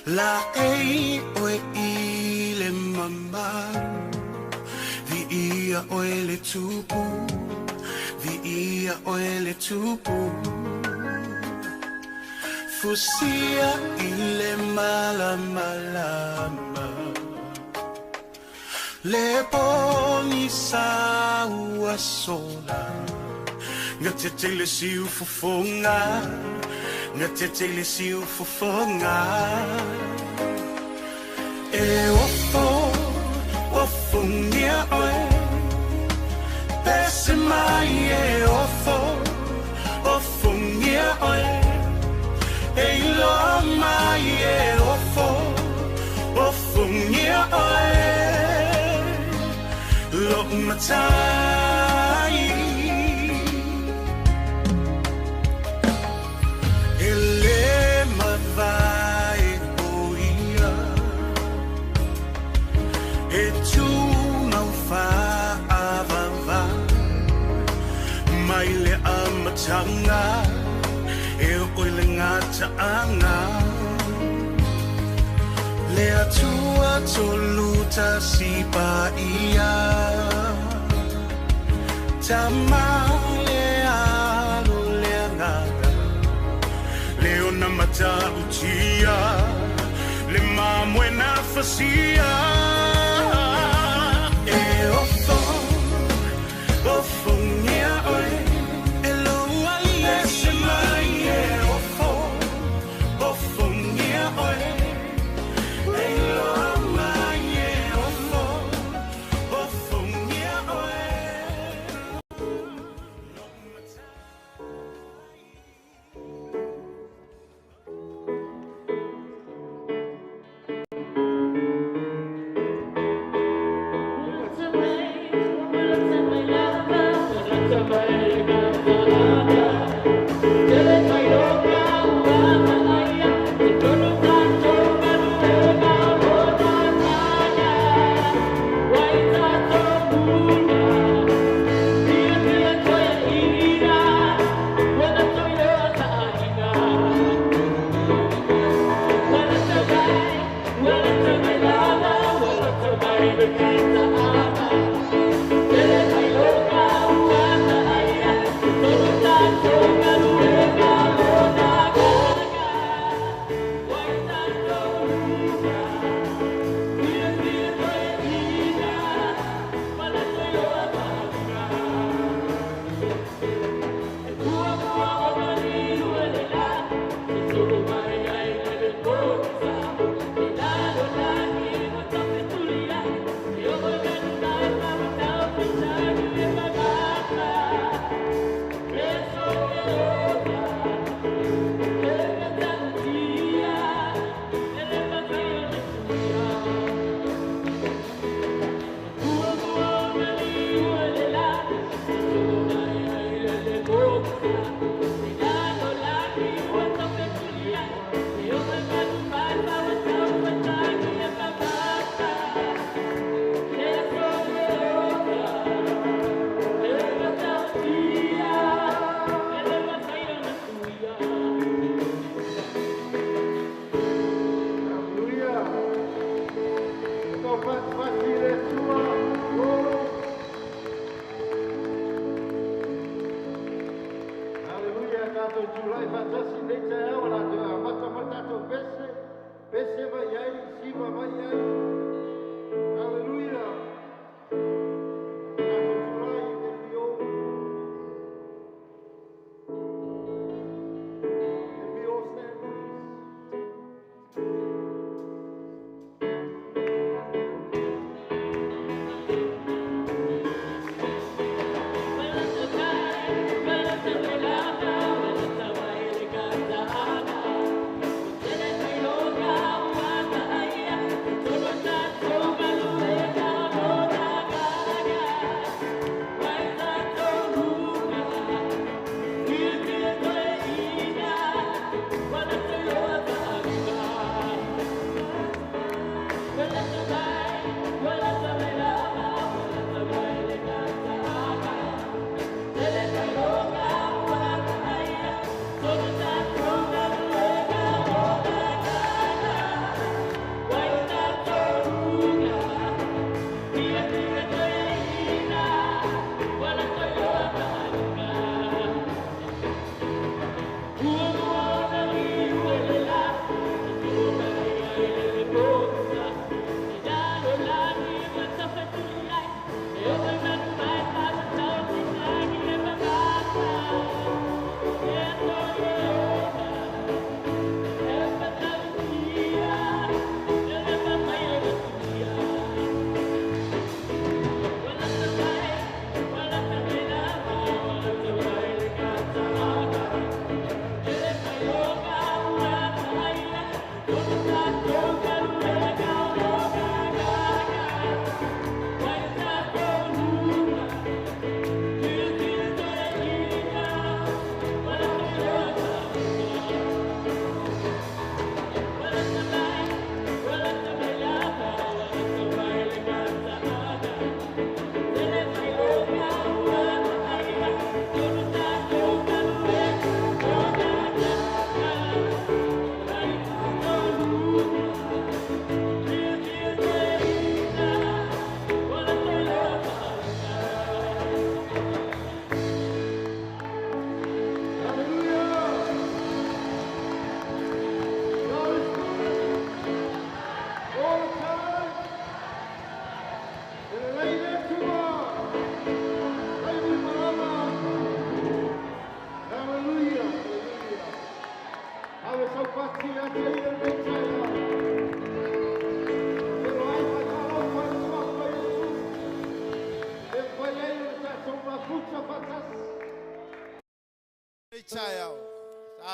Laei oe i le mamalu, Viia oe le Tupu, Viia oe le Tupu. Fusia i le malamalama, Le pogisa ua sola, Gatete i le siufofoga, Gatete i le siufofoga. E ofo, ofogia oe, Pese mai e ofo, ofogia oe, E iloa mai e ofo, ofogia oe, Lo'u matai. E lē mavae o ia, E tumau faavavau, Mai le amataga e oo i le gataaga, Le Atua Tolu Tasi Paia, Tama le Alo le Agaga, Le ona matautia, Le mamoe na fasia. E ofo, ofogia oe, E lou alii ese mai e ofo, ofogia oe, E iloa mai e ofo, ofogia oe. Lo'u matai.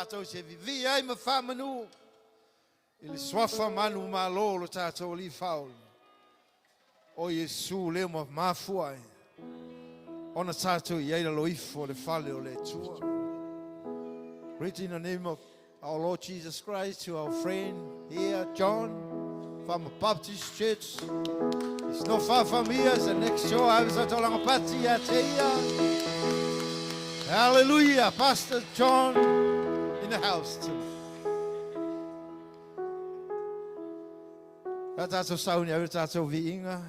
Tātou se vivi ai ma whamanu i le swafa manu malo lo tātou li whaol. O Iesu leo ma mafua ai. Ona tātou i aila loifo le fale o le tua. Greet in the name of our Lord Jesus Christ to our friend here, John, from the Baptist Church. It's not far from here. It's the next show. I was at Olangapati at here. Hallelujah. Pastor John in the house tonight. Ka tātou sauni au tātou viinga.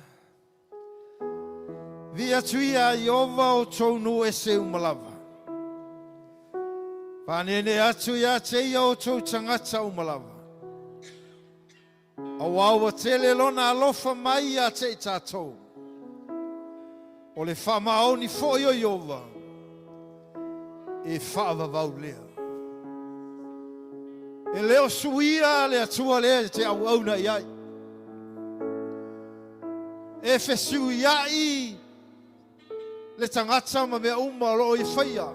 Vi atu ia i ova o tōnu e se umalava. Whanene atu ia te ia o tō tangata umalava. A wawa tele lona alofa mai ia te i tātou. O le whamaoni fo i o Iova. E whaavavau lea. E leo suia le atua lea te au auna i ai. E fesu iai le tangata ma mea uma lo i whaia.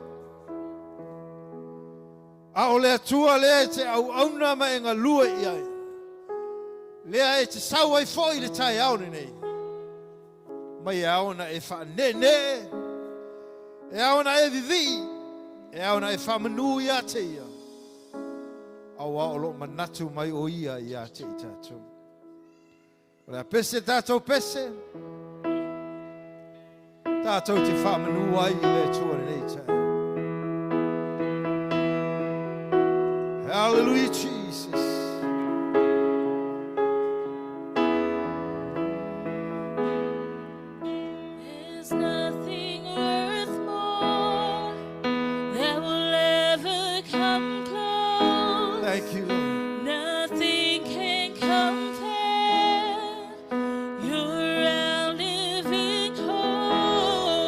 A o le atua lea te au auna ma e ngā lua i ai. Lea e te sau ai foi le tai au nei. Mai e aona e wha ne. E aona e vivi. E aona e whamanu ia te ia. Aua o lo manatu mai o ia ia te i tātou. O lea pese tātou pese. Tātou te whamanu ai i le tua nei tai. Hallelujah, Jesus. There's nothing worth more that will ever come close. Thank you, Lord. Nothing can compare. You're our living hope.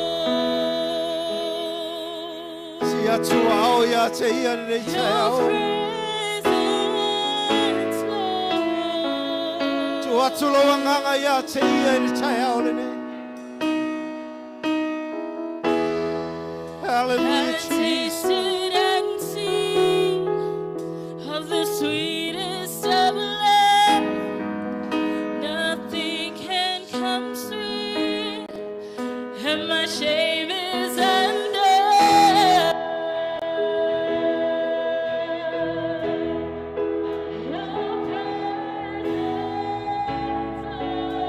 Si atua au ia te ia nei tai Your au. presence, Lord. Tu atu lo anganga ia te ia i le tai au le nei. Hallelujah, I've Jesus. tasted and seen of the sweetest of love. Nothing can come sweet, and my shame is undone. Your presence, Lord.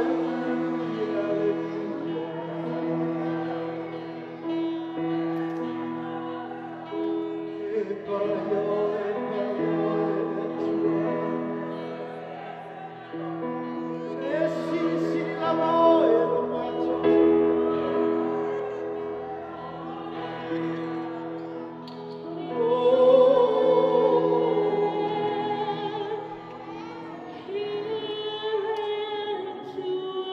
Here and to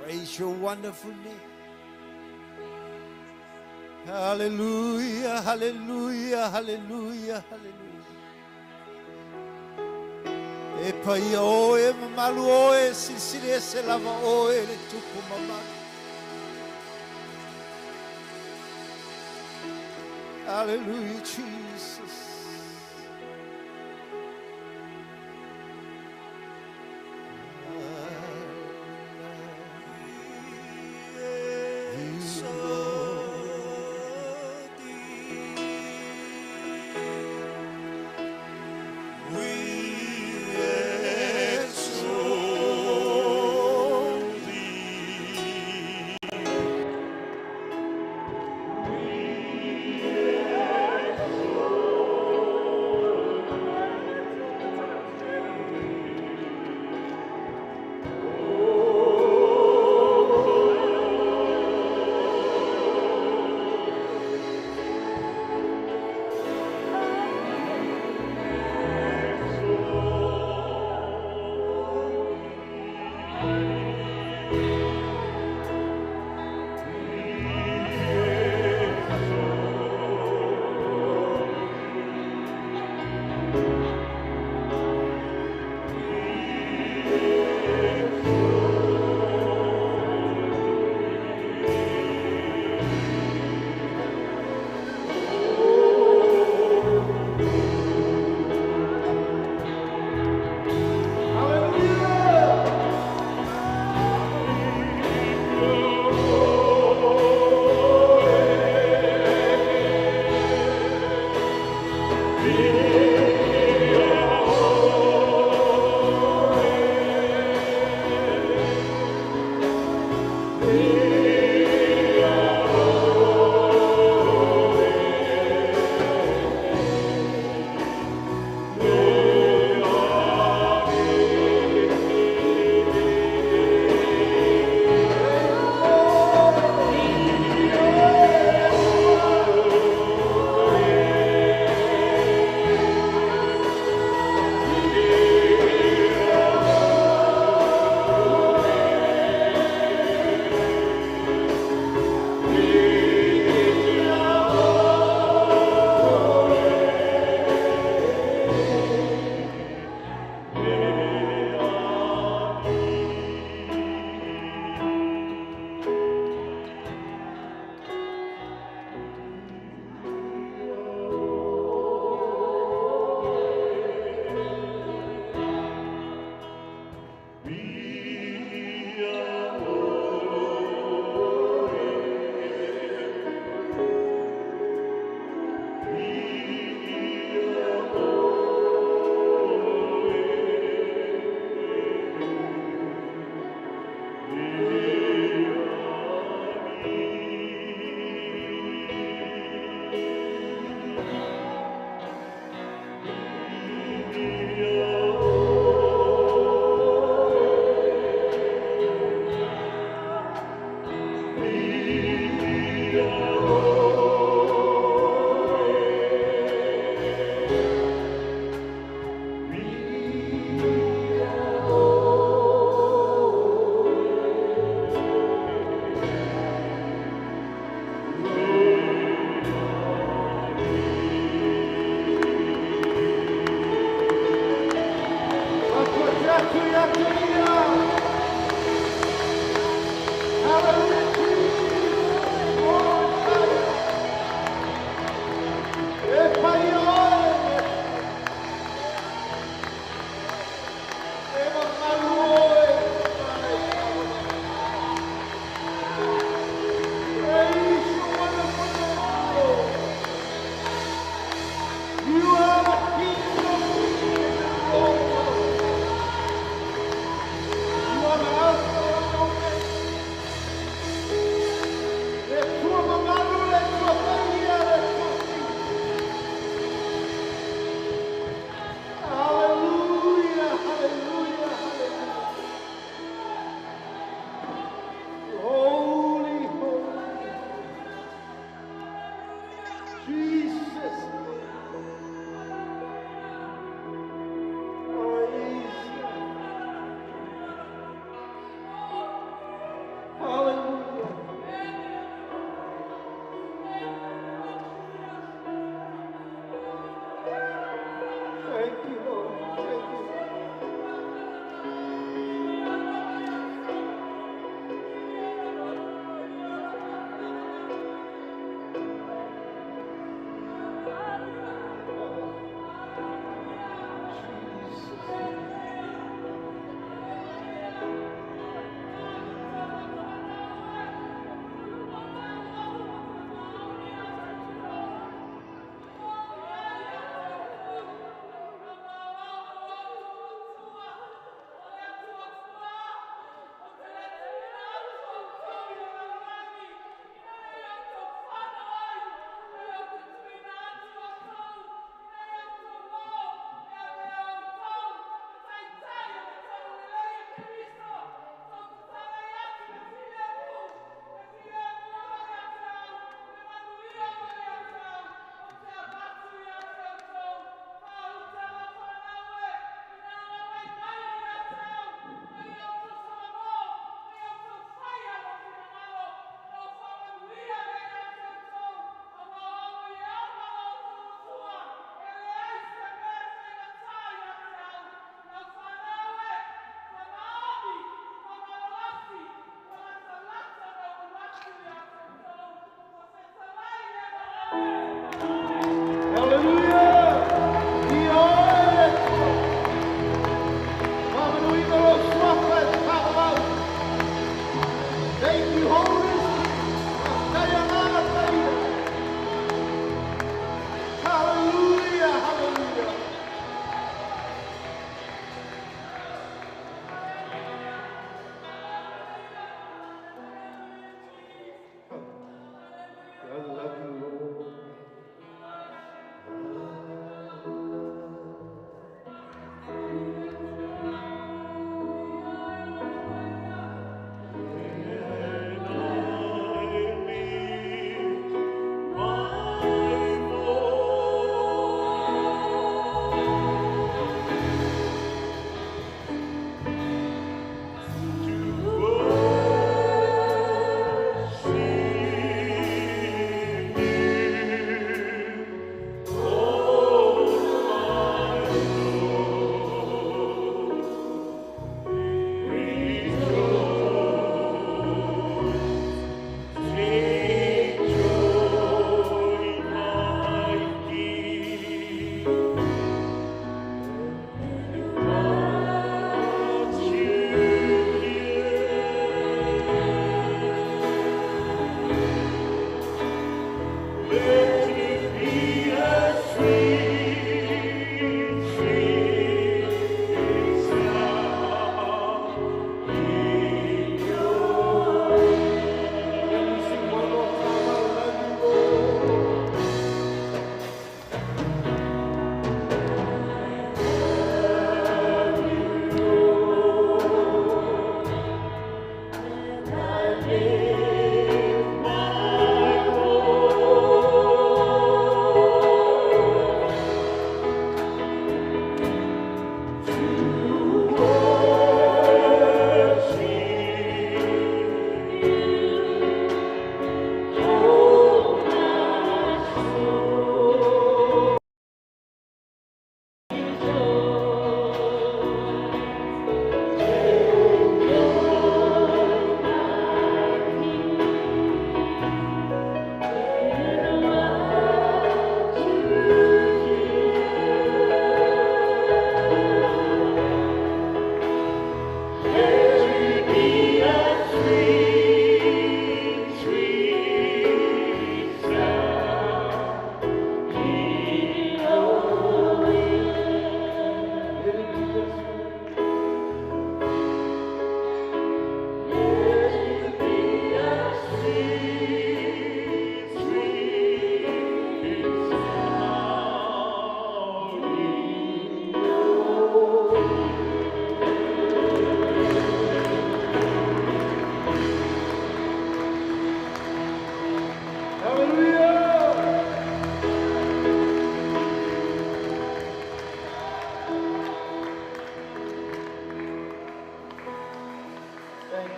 Praise your wonderful name. Hallelujah, hallelujah, hallelujah, hallelujah. E paia oe, mamalu oe, silisili ese lava oe, le tupu mamalu. Hallelujah, Jesus. You, Lord. We exalt thee.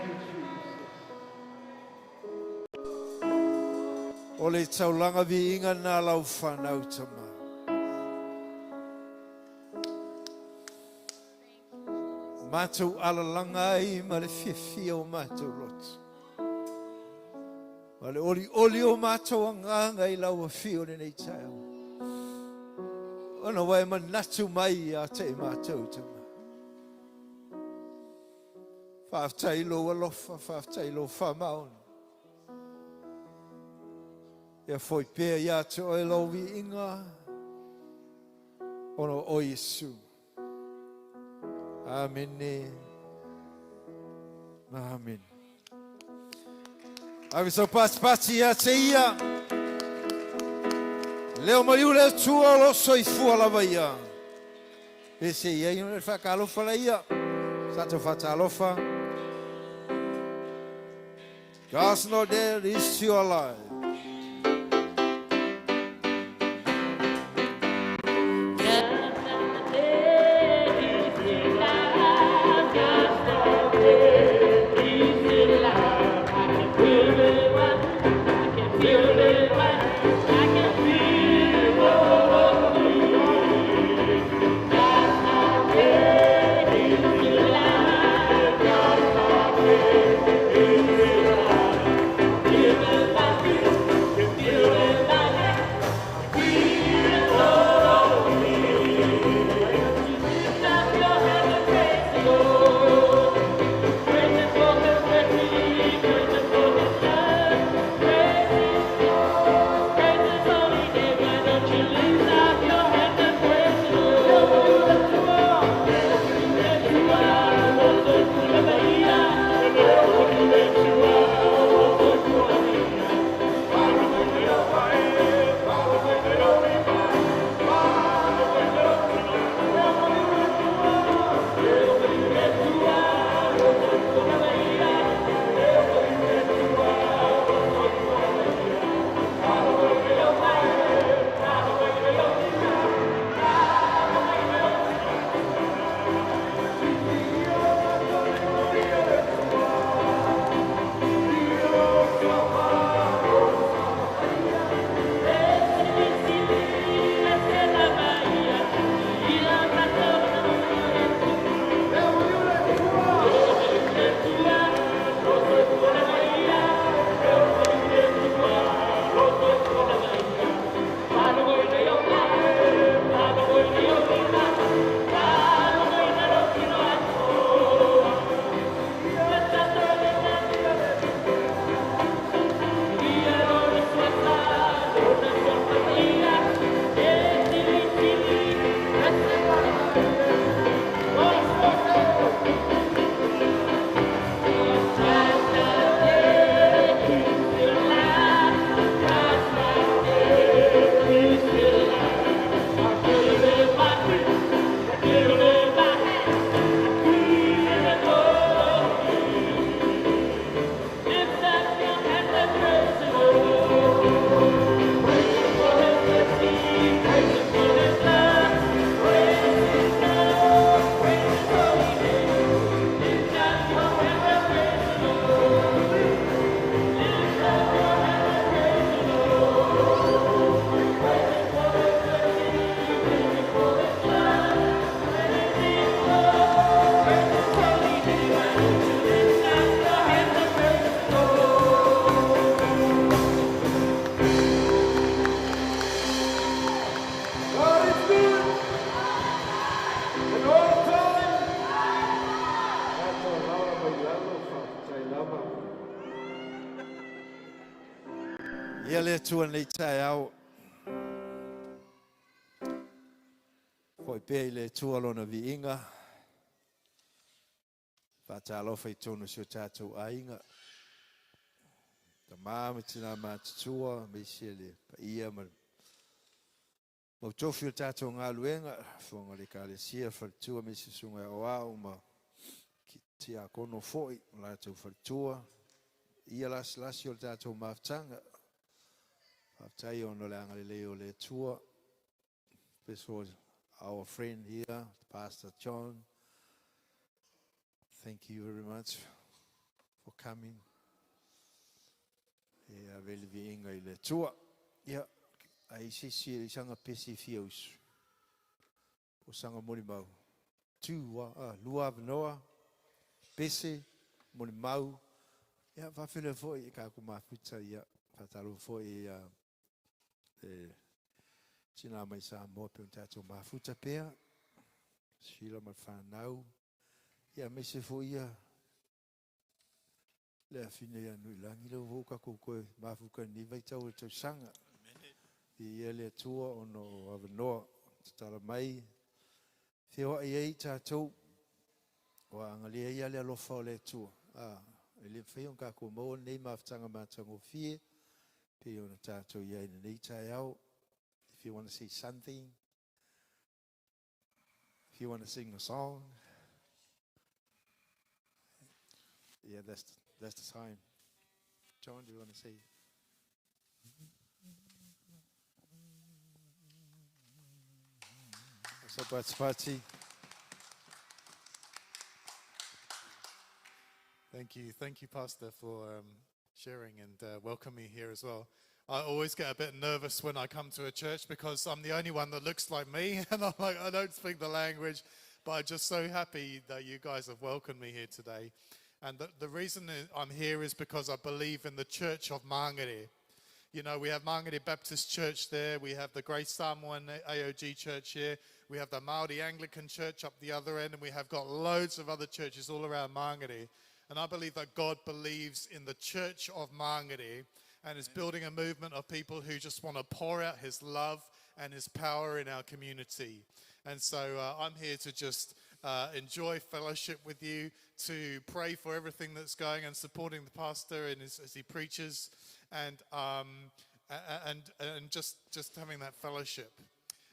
you, Jesus. O le taulaga viiga na lau fanau tama. Matou alalaga ai ma le fiafia o matou loto. Ma le olioli o matou agaga i lau afio lenei taeao. Ona ua e manatu mai ia te i matou tama. Faafetai i lou alofa, faafetai i lou faamaoni. Ia foi pea ia te oe lou viiga, ona o oe Iesu. Amene. Amene. Ave sau patipati ia te ia. Leo maliu le Atua o lo soifua lava ia. Pe se i ai ona le whaakalofa la ia. Sa tau whaatalofa. God's not dead, he's still alive. God is good. And all the time. Faatau mai lalo, faafetai lava. Ia le Atua nei taeao. Foi pea i le Atua lona viiga. Faatalofa i tonu si o tatou aiga. Tama ma tina matutua, aemaise le paia ma mautofi o tatou galuega, fofoga o le ekalesia, faletua ma isi susuga aoao ma tiakono foi o latou faletua. Ia lasilasi o le tatou mafutaga. Faafetai ona o le agalelei o le Atua. This was our friend here, Pastor John. Thank you very much coming. E ave le viiga i le Atua. Ia, ai se isi e leai sana pese e fia usu, po o sana molimau. Tu, a, lua avanoa, pese, molimau. Ia, faafeiloai foi i tatou mafuta, ia, faatalofa foi i le tina mai Samoa pei ona tatou mafuta pea, Sheila ma le fanau, ia, aemaise foi ia le afine ia Nuilagi, lea ua tatou toe mafuta i lenei vaitau o le tausaga. Viia le Atua ona o avanoa tatala mai, feoai ai tatou, ua agalelei ai le alofa o le Atua. E le mafai ona tatou maua lenei mafutaga matagofie pei ona tatou i ai i lenei taeao. If you want to say something, if you want to sing a song, yeah, that's the time. John, do you want to say? What's up, Party? Thank you. Thank you, Pastor, for sharing and welcoming me here as well. I always get a bit nervous when I come to a church because I'm the only one that looks like me, and I'm like, I don't speak the language, but I'm just so happy that you guys have welcomed me here today. And the reason I'm here is because I believe in the Church of Mangere. You know, we have Mangere Baptist Church there, we have the Grace Samoan AOG Church here, we have the Māori Anglican Church up the other end, and we have got loads of other churches all around Mangere. And I believe that God believes in the Church of Mangere and is building a movement of people who just want to pour out his love and his power in our community. And so I'm here to just enjoy fellowship with you, to pray for everything that's going and supporting the pastor in his, as he preaches, and just having that fellowship.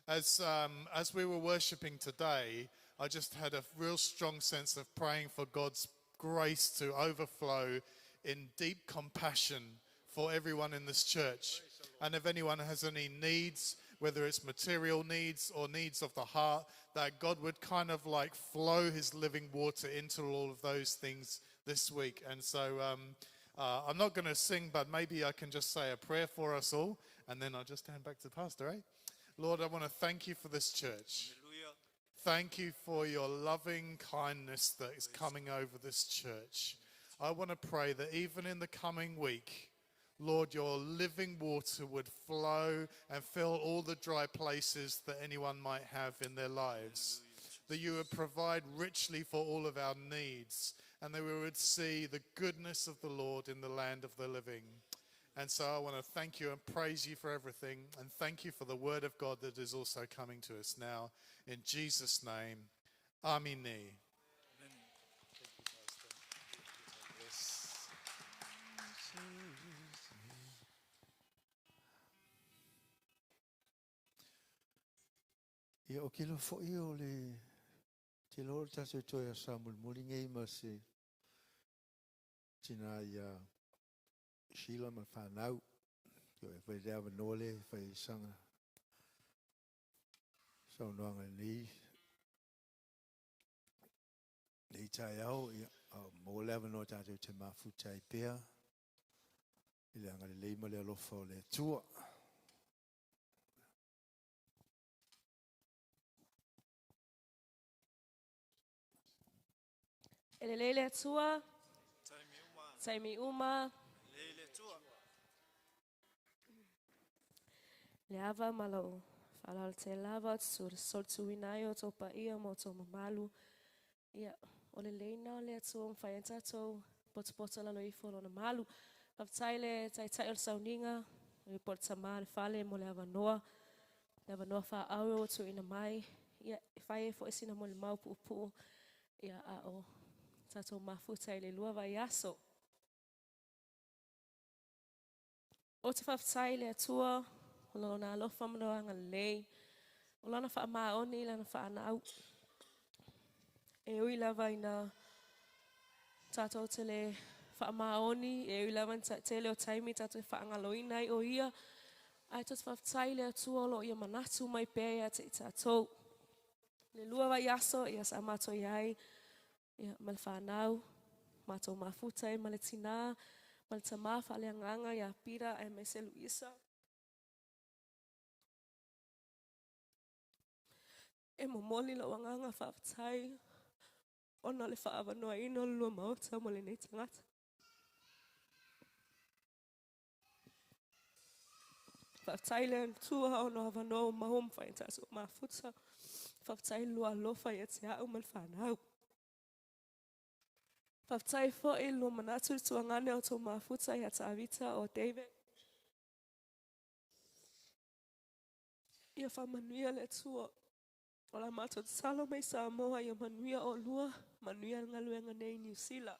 As we were worshiping today, I just had a real strong sense of praying for God's grace to overflow in deep compassion for everyone in this church. And if anyone has any needs, whether it's material needs or needs of the heart, that God would kind of like flow his living water into all of those things this week. And so I'm not going to sing, but maybe I can just say a prayer for us all, and then I'll just hand back to the pastor, eh? Lord, I want to thank you for this church. Hallelujah. Thank you for your loving kindness that is coming over this church. I want to pray that even in the coming week, Lord, your living water would flow and fill all the dry places that anyone might have in their lives. That you would provide richly for all of our needs, and that we would see the goodness of the Lord in the land of the living. And so I want to thank you and praise you for everything, and thank you for the word of God that is also coming to us now. In Jesus' name, Amen. Amen. Yes. Ia, o ke foi o le te loa o le tatou toe aso mulimuli nei ma se tina ia Sheila ma le fanau. Ia e fai le avanoa lea e fai ai sana saunoaga i lenei taeao. Ia, a o maua le avanoa tatou te mafuta ai pea i le agalelei ma le alofa o le Atua. E lelei le Atua, taimi uma, le ava ma lou faaaloalo tele lava ou te solituina ai outou paia ma outou mamalu. Ia, o le lelei lena o le Atua ua mafai ai ona tatou potopoto i lalo ifo o Lona malu. Faafetai i le Taitai o le Sauniga, po o le Tama o le Fale mo le avanoa, le avanoa faaauro ua tuuina mai. Ia, e fai ai foi sina molimau puupuu, ia, a o tatou mafuta i le lua vaiaso. Ou te faafetai i le Atua o Lona alofa ma Lona agalelei, o Lana faamaoni i Lana fanau. E ui lava ina tatou te le faamaoni, e ui lava ina tele o taimi tatou te faagaloina ai o Ia, ae tatou te faafetai i le Atua o lo o Ia manatu mai pea ia te i tatou. Le lua vaiaso, ia sa matou i ai, ia, ma le fanau, Matou mafuta ai ma le tinā ma le tamā faaleagaga ia Pita aemaise Luisa. E momoli lou agaga faafetai ona o le faaavanoaina o le lua maota mo lenei tagata. Faafetai le Atua ona o avanoa ua maua ma fai ai tatou mafuta. Faafetai le lua alofa ia te au ma le fanau. Faafetai foi i le lua manatu i le tuagane o tou mafuta ia Tavita o David. Ia faamanuia le Atua. O la matou tatalo mai Samoa ia manuia oulua, manuia le galuega nei i Niu Sila.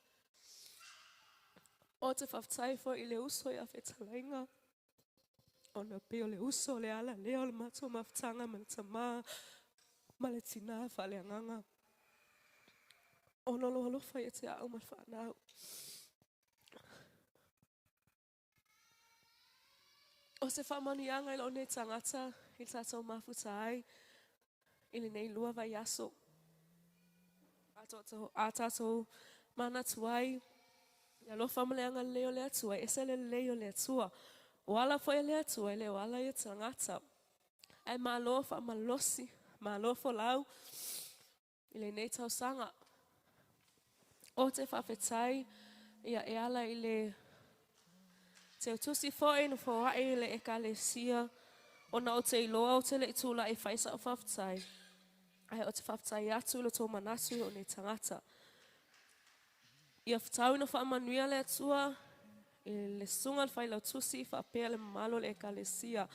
O te faafetai foi i le uso ia Fetalaiga, ona pei o le uso o le ala lea o le matou mafutaga ma le tamā ma le tinā faaleagaga. Ona o lou alofa ia te au ma le fanau. O se faamanuiaga i lou nei tagata i le tatou mafuta ai i lenei 2 vaiaso. A tatou manatu ai i alofa ma le agalelei o le Atua, e ese le lelei o le Atua. O ala foi a le Atua, e le o ala ia tagata. Ae malo faamalosi, malo folau i lenei tausaga. O te faafetai ia e ala i le teutusi foi na foai i le ekalesia ona o te iloa o te le i tula'i fai sa'u faafetai, ae o te faafetai atu i lo tou manatu i lou nei tagata. Ia fetau ina faamanuia le Atua i le susuga i le failautusi faapea le mamalu o le ekalesia,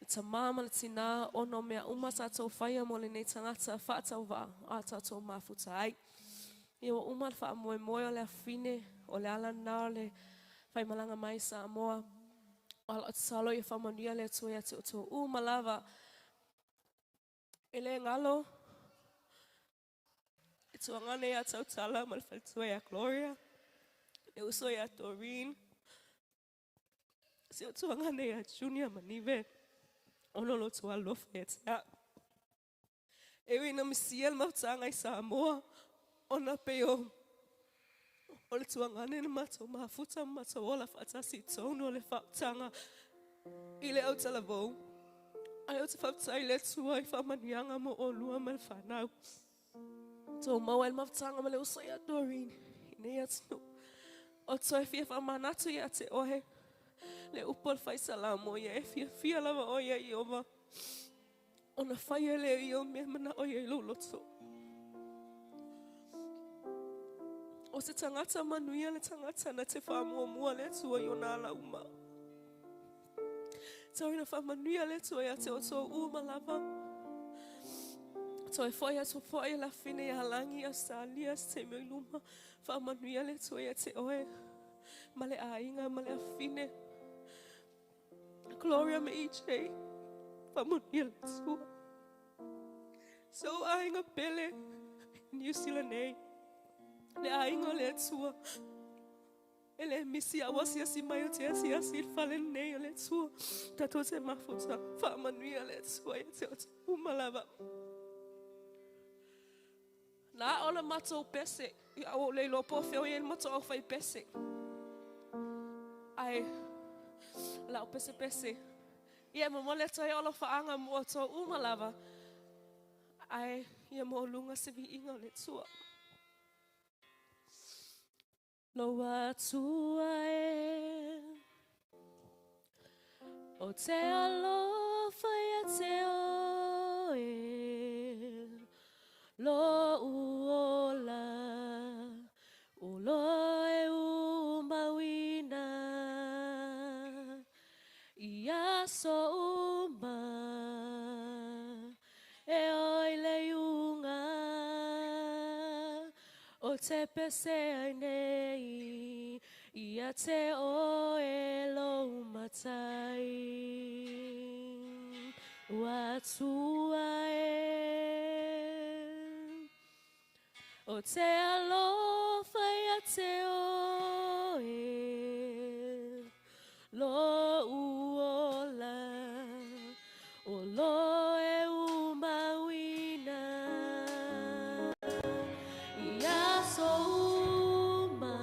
le tamā ma le tinā, ona o mea uma tatou faia mo lenei tagata faatauvaa a tatou mafuta ai. Ia ua uma le faamoemoe o le afine, o le ala lena o le faimalaga mai Samoa. O lau tatalo ia faamanuia le Atua ia te outou uma lava. E le galo e tuagane ia Tautala ma le faletua ia Gloria, le uso ia Doreen, si o tuagane ia Junior Manive, ona o lo outou alofa ia te au. E ui ina misia le mafutaga i Samoa, ona pei o le tuagane na matou mafuta ma matou ola faatasi i totonu o le faautaga i le autalavou. Ae ou te faafetai i le Atua i faamanuiaga mo oulua ma le fanau. Tou maua ai le mafutaga ma le uso ia Doreen i nei atunuu. O toe fia faamanatu ia te oe le upu o le faisalamo ia e fiafia lava oe ia Ieova ona faia lea ia o mea manao ia i lou loto. O se tagata manuia le tagata na te faamuamua le Atua i ona ala uma. Tau ina faamanuia le Atua ia te outou uma lava. Toe foi atu foi le afine ia Lagi, Australia, se taimi o i luma. Faamanuia le Atua ia te oe ma le aiga ma le afine. Gloria ma EJ, faamanuia le Atua. So aiga pele i New Zealand nei, le aiga o le Atua. E le misi au asiasi mai o te asiasi i le fale nei o le Atua. Tatou te mafuta, faamanuia le Atua ia te outou uma lava. Na o le matou pese, ia ua ou le iloa po o fea o i ai le matou aufai pese. Ae, lau pesepese. Ia e momoli atu ai alofaaga mo outou uma lava. Ae, ia maualuga se viiga o le Atua. Lou Atua e, o te alofa ia te oe, lou ola, o lo e umauina, i aso uma, e oi le iuga, o te pese ai nei, ia te oe lou matai. Ua Atua e, o te alofa ia te oe, lou ola, o lo e umauina, i aso uma,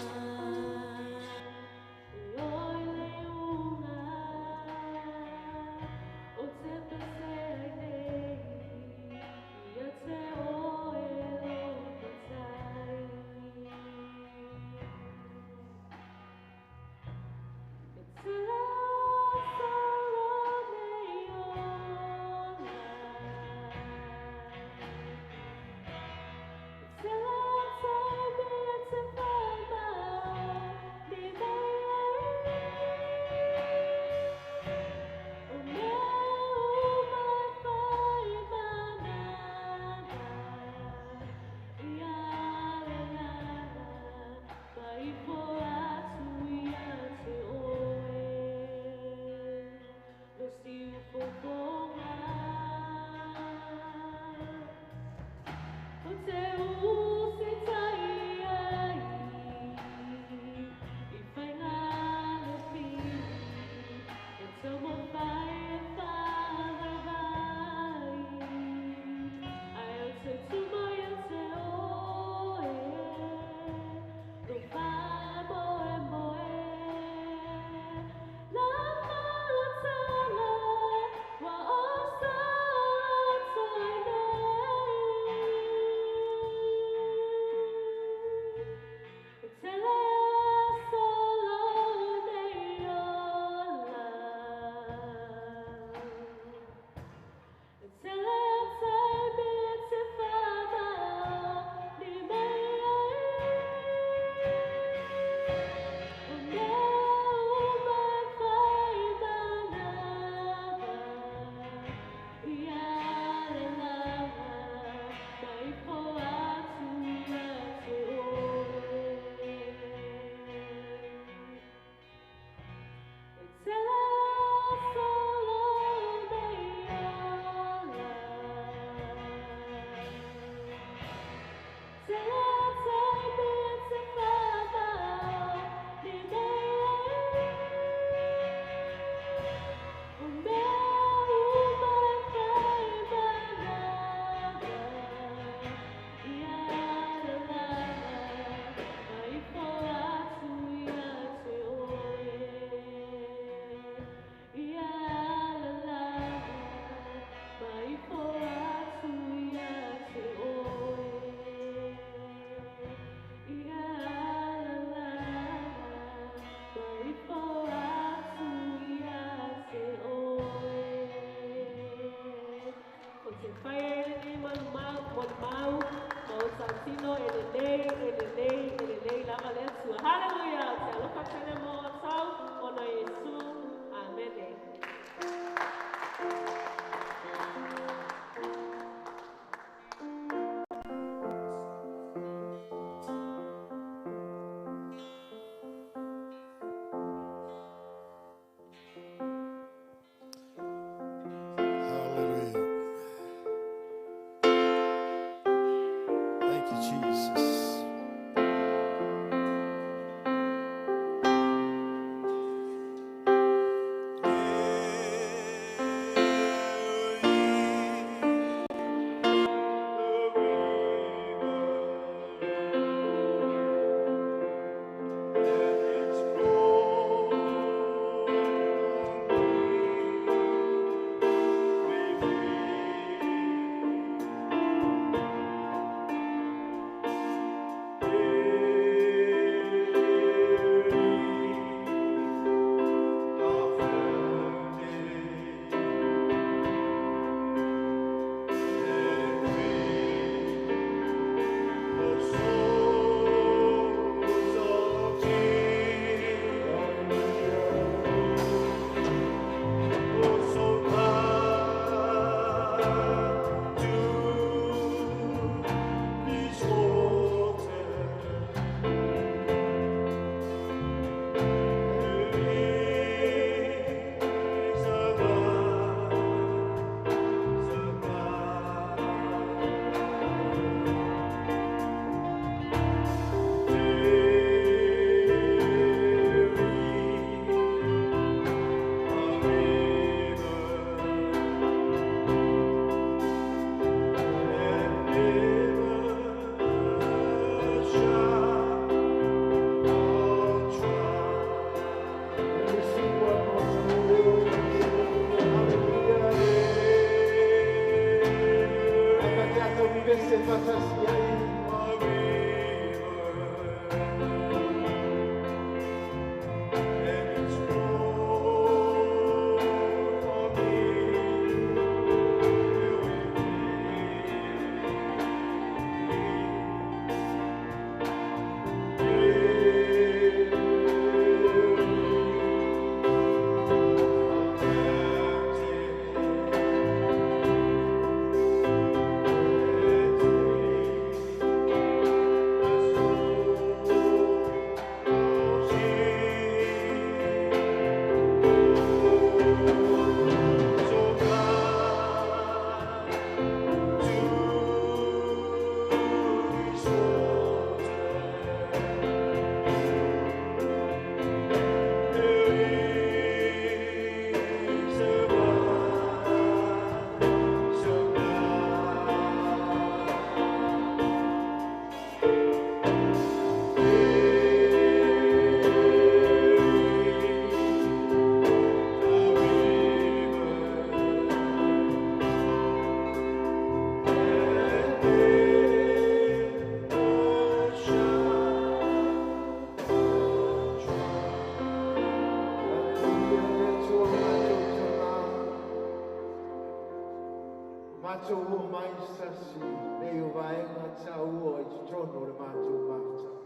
Matou oo mai i se tasi nei o vaega taua i totonu o le matou mafutaga.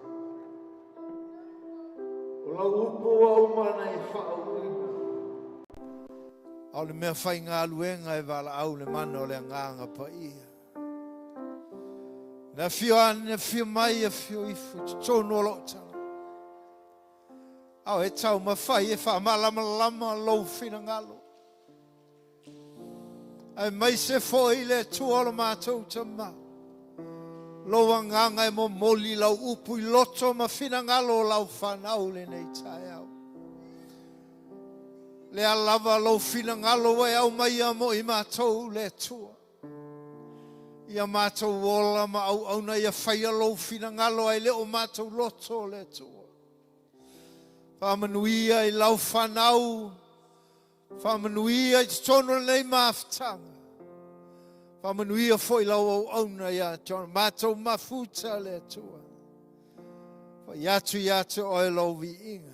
O lau upu ua uma ona e faauuina, a o le mea faigaluega e valaau le mana o le Agaga Paia. Na afio ane, afio mai, afio ifo i totonu o lou tala. Ao e taumafai e faamalamalama lou finagalo. Aemaise foi le Atua o lo matou Tama, lou agaga e momoli lau upu i loto ma finagalo o lau fanau lenei taeao. Lea lava lou finagalo ua e aumaia mo i matou le Atua. Ia matou ola ma auauna ia faia lou finagalo ae le o matou loto le Atua. Faamanuia i lau fanau, faamanuia i totonu o lenei mafutaga. Faamanuia foi lau auauna ia te matou mafuta le Atua. Fai atu ia te oe lou viiga,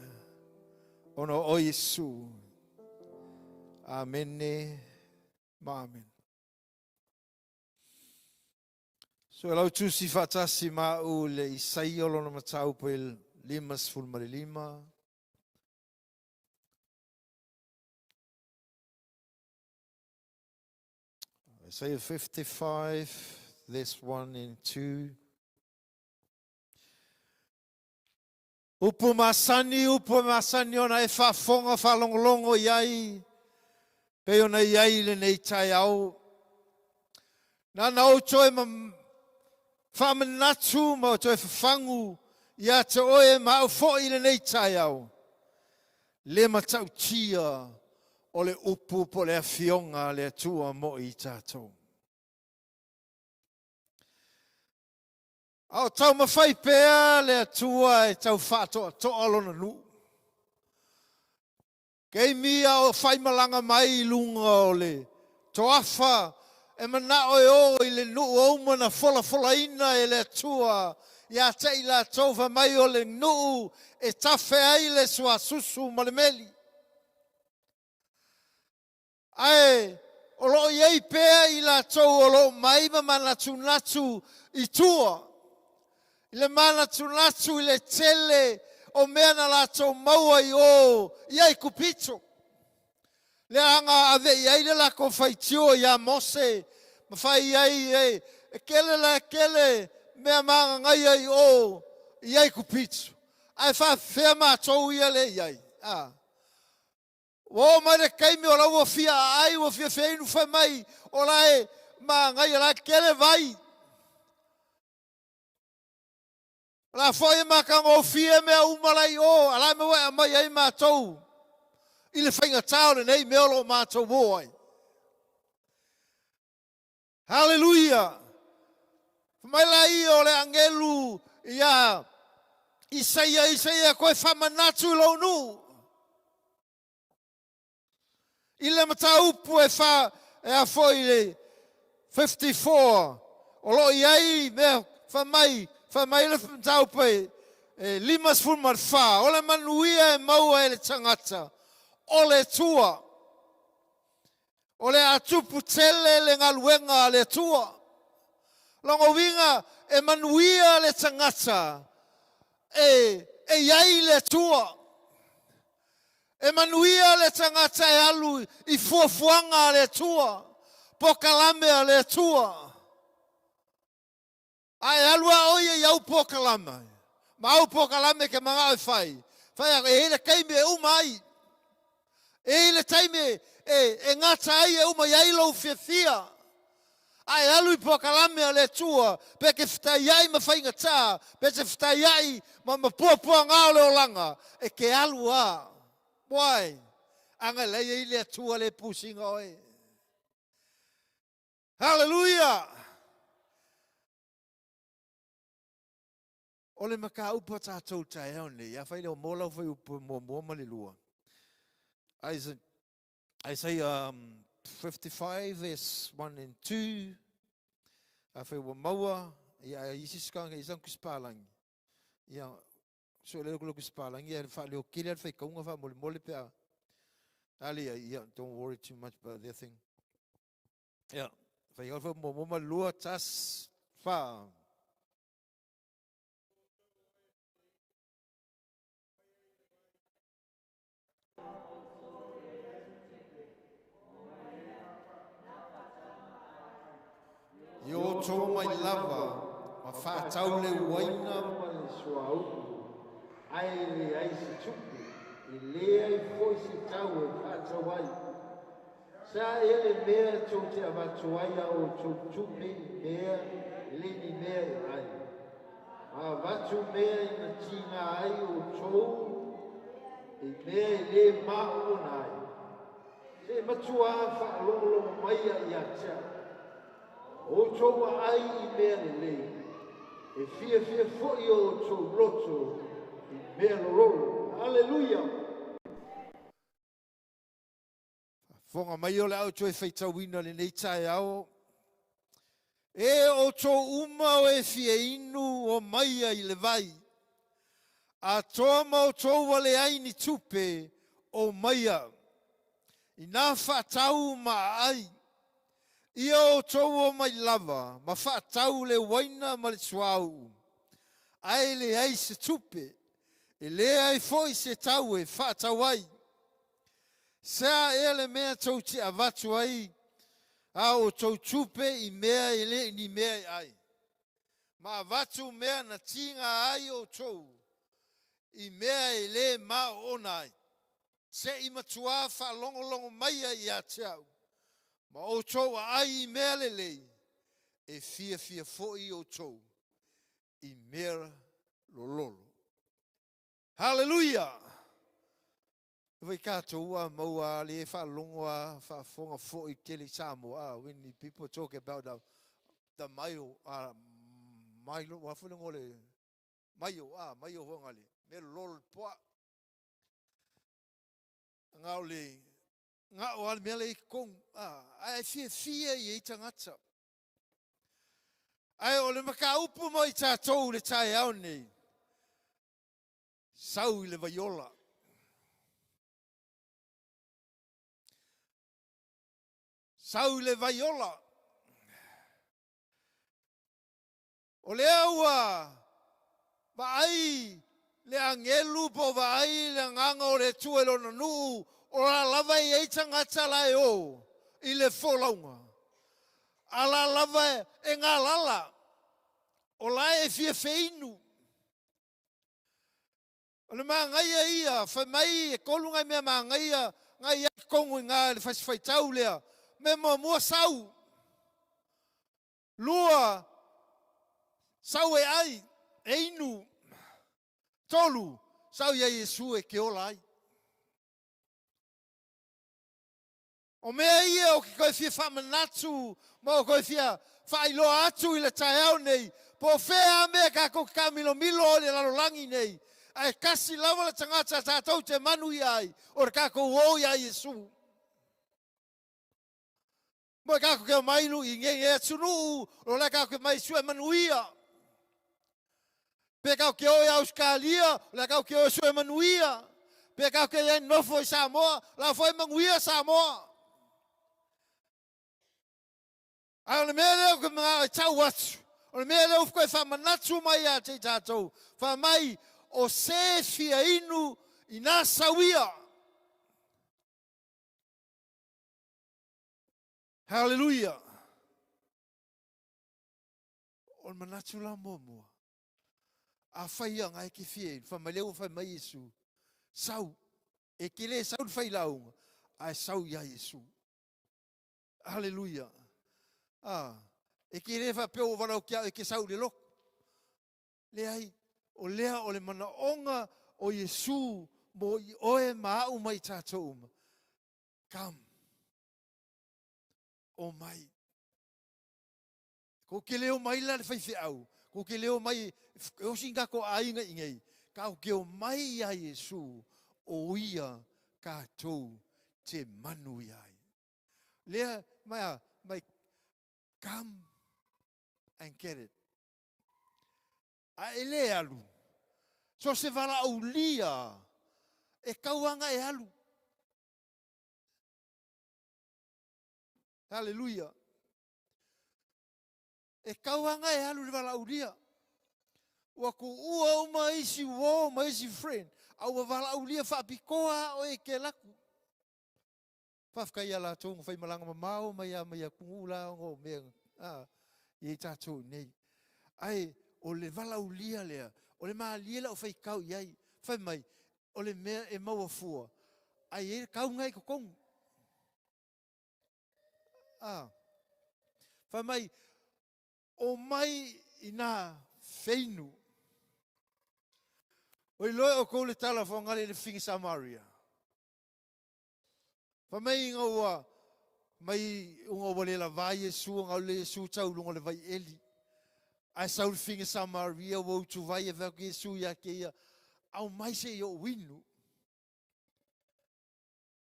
ona o Iesu. Amene ma amene. So e lau tusi faatasi ma au le Isaia o lona mataupu e 55. Isaiah 55, verse 1 and 2. Upu masani, upu masani ona e faafofoga faalogologo i ai, pei ona i ai lenei taeao. Na ona ou toe faamanatu ma toe fafagu ia te oe ma au foi i lenei taeao, le matautia o le upu po o le afioga a le Atua mo i tatou. A o taumafai pea le Atua e tau faatoatoa lona nuu. Keimi a o faimalaga mai i luga o le toafa e manao e o i le nuu o uma na folafolaina e le Atua ia te i latou fai mai o le nuu e tafe ai le suasusu ma le meli. Ae o lo o i ai pea i latou o lo o mai ma manatunatu i tua, i le manatunatu i le tele o mea na latou maua i o i Aikupito. Lea aga ave i ai le latou faitio ia Mose ma fai ai e, e kele la e kele mea magagaia i o i Aikupito. Ae faafefea matou ia le i ai. A. Ua oo mai le taimi o la ua fia aai, ua fia feinu fai mai o la e magaia la e tele vai. O la foi e matagofie mea uma la i o, a la mea ua e aumai ai matou i le faigata o lenei mea o lo o matou o ai. Haleluia! Fai mai laia o le agelu ia Isaia, Isaia koe faamanatu i lou nuu. I le mataupu e fa, e a foi le 54, o lo o i ai mea fai mai, fai mai le mataupu e, e 54, o le manuia e maua e le tagata, o le Atua. O le a tupu tele le galuega a le Atua. Lona uiga e manuia le tagata e, e i ai le Atua. E manuia le tagata e alu i fuafuaga a le Atua, polokalame a le Atua. A e alu a oe i au polokalame, ma au polokalame ke manao e fai, fai e i ai le taimi e uma ai. E i ai le taimi e, e, e gata ai e uma i ai lou fiafia. A e alu i polokalame a le Atua, pe ke fetaiai ma faigata, pe te fetaiai ma, ma puapuaga o le olaga, e ke alu a. Why? Aga lei ai le Atua le pusiga oe. Haleluia! O le mataupu a tatou taeao nei, afai le o mo lau fai upu muamua ma le lua. Isaiah 55 verse 1 and 2. Afai ua maua, ia ai isi skanga i sang kuspalangi. Ia so le ko kuspalangi ia fa leo kile al fai kaunga fa mole mole pe a. Ali ia, don't worry too much about their thing. Yeah. Fai au muamua ma lua, tas, fa. I outou mai lava ma faatau le uaina ma le suauu, ae leai se tupe, e leai foi se tau e faatau ai. Sa ea le mea tou te avatu ai a outou tupe i mea e le ni mea e ai? Ma avatu mea ina tiga ai outou i mea e le maoona ai. Se i matuā faalogologo maia ia te au. O outou aai i mea lelei, e fiafia foi o outou loto i mea lololo. Aleluia! Faafofoga mai o le a outou e faitauina lenei taeao. E outou uma o e fia inu o maia i le vai, atoa ma outou ua leai ni tupe o maia, inā faatau ma aai. Ia outou o mai lava ma faatau le uaina ma le suauu, ae leai se tupe, e leai foi se tau e faatau ai. Sea ea le mea tou te avatu ai a outou tupe i mea e le ni mea e ai, ma avatu mea na tiga ai outou i mea e le maoona ai? Se i matuā faalogologo maia ia te au, ma outou aai i mea lelei, e fiafia foi outou i mea lololo. Haleluia! Vai tatou a maua le faalogo a faafofoga foi tele i Samoa. When people talk about the maio, mailo, ua foi le le maio, maio hoa le, me lolo le poa. Ngā o le, ngā o ale mea le i kong, ai fia fia i e tangata. Ai o le makaupu mo i tātou le taeao nei, sau i le vaiola. Sau i le vaiola. O lea ua vaai le agelu po vaai le agaga o le Atua i lona nuu, o la lava e i ai tagata la e o i le folauga. A la lava e galala, o la e fia feinu. O le magaia ia, fai mai e tolu ngai mea magaia, ngai ai kongu i ngā le fasifaitau lea. Me muamua sau. Lua, sau e ai, e inu. Tolu, sau ia Iesu e ke ola ai. O mea ia o ke koe fia whaamanatu, ma o koe fia whaailoa atu i le taeao nei, po whea a mea ka ko ka milo milo o le lalolangi nei, ai kasi lava le tangata tātou te manu i ai, o le kako o ia Iesu. Mo e kako ke mailu i nge nge atunu, o le kako ke mai sue manuia. Pe kau ke o i Australia, o le kau ke o sue manuia. Pe kau ke ia nofo i Samoa, la foi manguia Samoa. Ai o le mea lea o ke mga e tau atu. O le mea lea o koe whamanatu mai a te tātou. Wha mai o se fia inu i nā sauia. Hallelujah. O le manatu la muamua. A whai a ngai ke fia inu. Wha mai lea ua whai mai Iesu. Sau. E ke le sau le whai launga. Ai sau ia Iesu. Hallelujah. E ke le wha peo o warau kia e ke sau le loko. Le ai, o lea o le manaonga o Iesu mo i oe maau mai tātou uma. Come. O mai. Ko ke leo mai la le whaiwhe au. Ko ke leo mai, e osi ngā ko ainga i ngei. Ka o ke o mai ia Iesu, o ia ka tau te manu i ai. Lea, mai a, mai, come and get it. A e le alu. So se wala au lia, e kauanga e alu. Hallelujah. E kau anga e alu le valaulia. Ua kuua uma isi uo ma isi friend, a ua valaulia faapitoa a oe e te alu atu. Faafetai ia latou na faimalaga mamao mai a mai atunuu la ona o mea a i ai tatou i inei. Ae o le valaulia lea, o le malie lau faitau i ai, fai mai, o le mea e maua fua, ae i ai le tau lena i totonu. A. Fai mai, omai ina feinu. O iloa e outou le tala faogali i le fafine Samaria. Fai mai ina ua mai una ua le lavā Iesu ona alu lea Iesu tau i luga o le vai eli. Ae sau le fafine Samaria ua utuvai e fai atu Iesu ia te ia, aumai se i ou inu.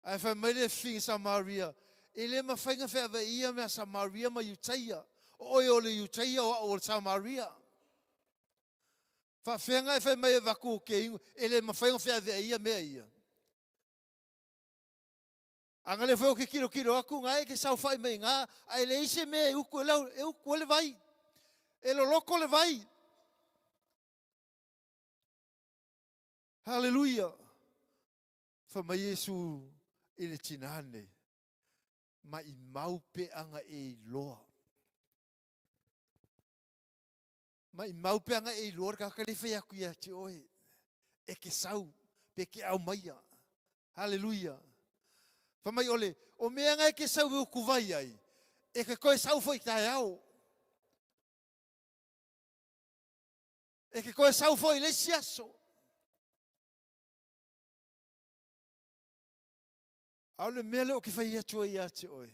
Ae fai mai le fafine Samaria, e le mafai ona feavaia mea Samaria ma Iutaia. O oe o le Iutaia o au o le Samaria. Faafefea ona e fai mai e avatu ou te inu, e le mafai ona feaveaia mea ia. A na lea foi ou te tilotilo atu, na e te saofai mai i ina, ae leai se mea e utu e utu ai le vai. E loloto le vai. Haleluia! Fai mai Iesu i le tinā lenei, maimau pe ana e iloa. Maimau pe ana e iloa le tagata lea e fai atu ia te oe, e te sau, pe te aumaia. Haleluia! Fai mai ole, o mea na e te sau e utuvai ai, e te toe sau foi taeao. E te toe sau foi i le isi aso. A o le mea lea ou te fai atu ai ia te oe,